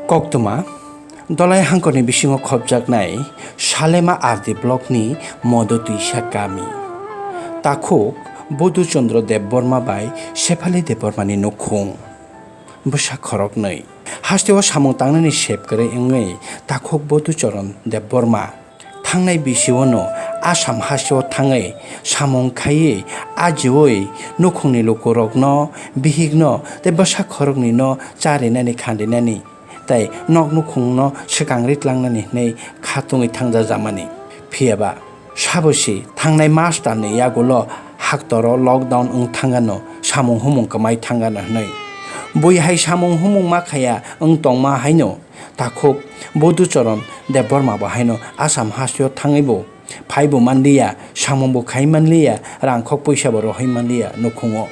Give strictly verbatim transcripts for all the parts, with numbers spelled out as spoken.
Koktwma, Dolai hangkorni bisingo khopjaknai Salema R D blockni Modotwisa kami. Takhuk Bodhu Chandra Debbarma bai Shephali Debbarmani nukhung. Bwsa khoroknwi. Hasteo samung tangnani sep kwrwi wngwi takhuk Bodhu Charan Debbarma thangnai bisiono Assam hasteo thangwi samung khaiwi ajiui nukhungni lukurokno, bihikno tei bwsa khoroknwino charinani khandinani tei nok nukhungno swkang ritlangnani hwnwi khatungwi thangjajamani. Phiyaba, Sabosi thangnai mas talni yagulo haktoro lockdown wng thangano, samung humung kwmai thangano hwnwi. Bui hai samung humung ma khaya wng tongma haino takhuk Bodhu Charan Debbarma bo haino Assam hasteo thangwibo phaibo manliya, samungbo khai manliya, rangkhok poisabo rohoi manliya nukhungo.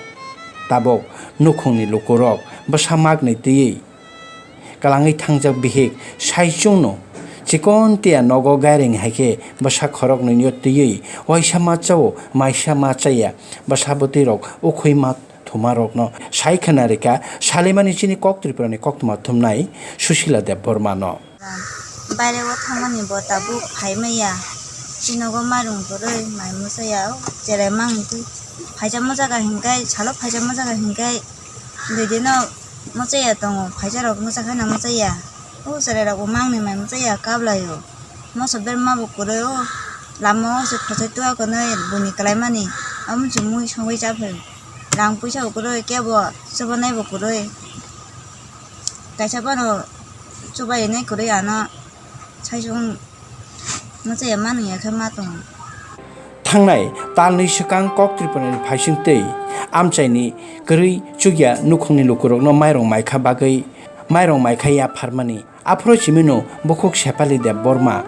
Tabok nukhungni lukurok bwsa maknwi twiwi kwlangwi thangjak bihik saichungno chikon tiya nogo gairing hai khe bwsa khoroknwino twiwi waisa ma chao, maisa ma chaya, bwsa bwtwirok ukhwi ma thumarokno sai khna rikha Salemani chini kok Tripurani koktwma thumnai Susila Debbarmano. Baire o thangmani bo tabuk phai maya. Chini nogo mairung kwrwi mai mwchaya o cherai mang twi phaijak mwchaka hinkai salo phaijak mwchaka hinkai. Dui dino mwchaya tongo, phaisa rok mwcha kheno mwchaya. O cherai rok bo mangni mai mwchaya kablaio. Moso berma bo kwrwi o lama o se khosai tua kwnwi buni kwlai mani. Amo chumui songwi cha phai. Rang puisa bo kwrwi kebo chubanai bo kwrwi. Kaisa bono chubainai kwrwi ano. Saichung mwchaya mani ya khe ma tongo. Thangnai talni swkang kok Tripurani phaising twi amchaini kwrwi chukya nukhungni lukurokno mairung maikha bagwi mairung maikha yapharmani. Aphuru simino bukhuk Sepali Debbarma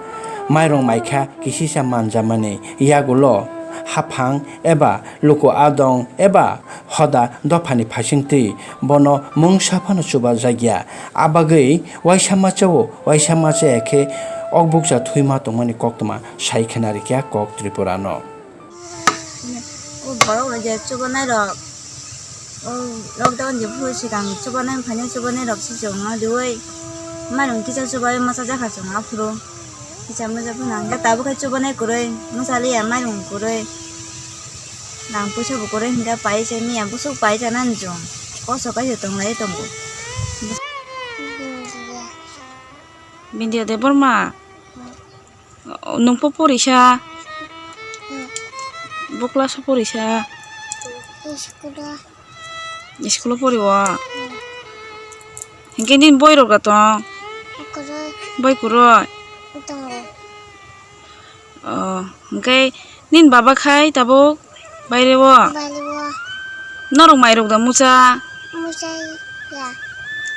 mairung maikha kisisa manjamani yagulo haphang eba luku adong eba hoda dophani phaising twi bono mungsa phano chubajakya. Abagwi waisa machao, waisa machaya khe okbukcha thwima tongmani koktwma sai khna rikya kok Tripurano. O borok rok je chubanai rok, o lockdown je phuru swkang chubanai phainai chubanai rok se chwng no riui mairung kisa chubai mwchajak kha chwng aphuru. Kisa mwchajak phano hwnkhe tabuk khe chubanai kwrwi mwchaliya mairung kwrwi. Rang puisa bo kwrwi hwnkhe pai se miya busuk pai chanani chwng koso kaisa tonglai tongo. Bindia Debbarma, nwng po porisa? Bo class o porisa? School o. School o pori o? Hinkhe nini boi rok da tong? Kwrwi. Boi kwrwi? Tongo. Oh, hinkhe nini baba khai tabuk baire o? Baire o. Norok mai rok da mucha? Muchaya.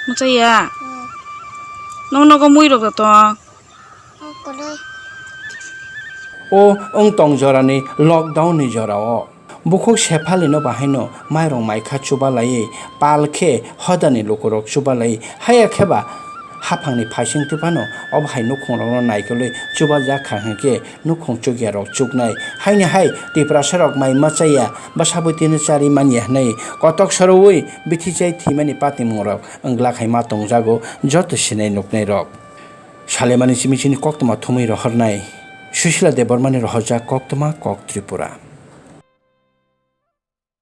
Muchaya? Hmm. Nong nogo mui rok da tong? Kwrwi. O wng tong jorani lockdown ni jorao bukhuk Sephalino bahaino mairung maikha chubalaiwi pal khe hodani lukurok chubalaiwi haya kheba haphangni phaising twi phano obo hai nukhungrokno naikolwi chubajak kha hwnkhe nukhung chukyarok chuknai. Haini hai Tiprasarok mai machaya bwsabwi tini chari manya hwnwi kotok sorowi bithichai thwimani patimungrok wngla khai ma tongjago joto sinai nuknairok. Salemani simi chini koktwma thumwi rohornai Susila Debbarmani rohorjak koktwma kok Tripura.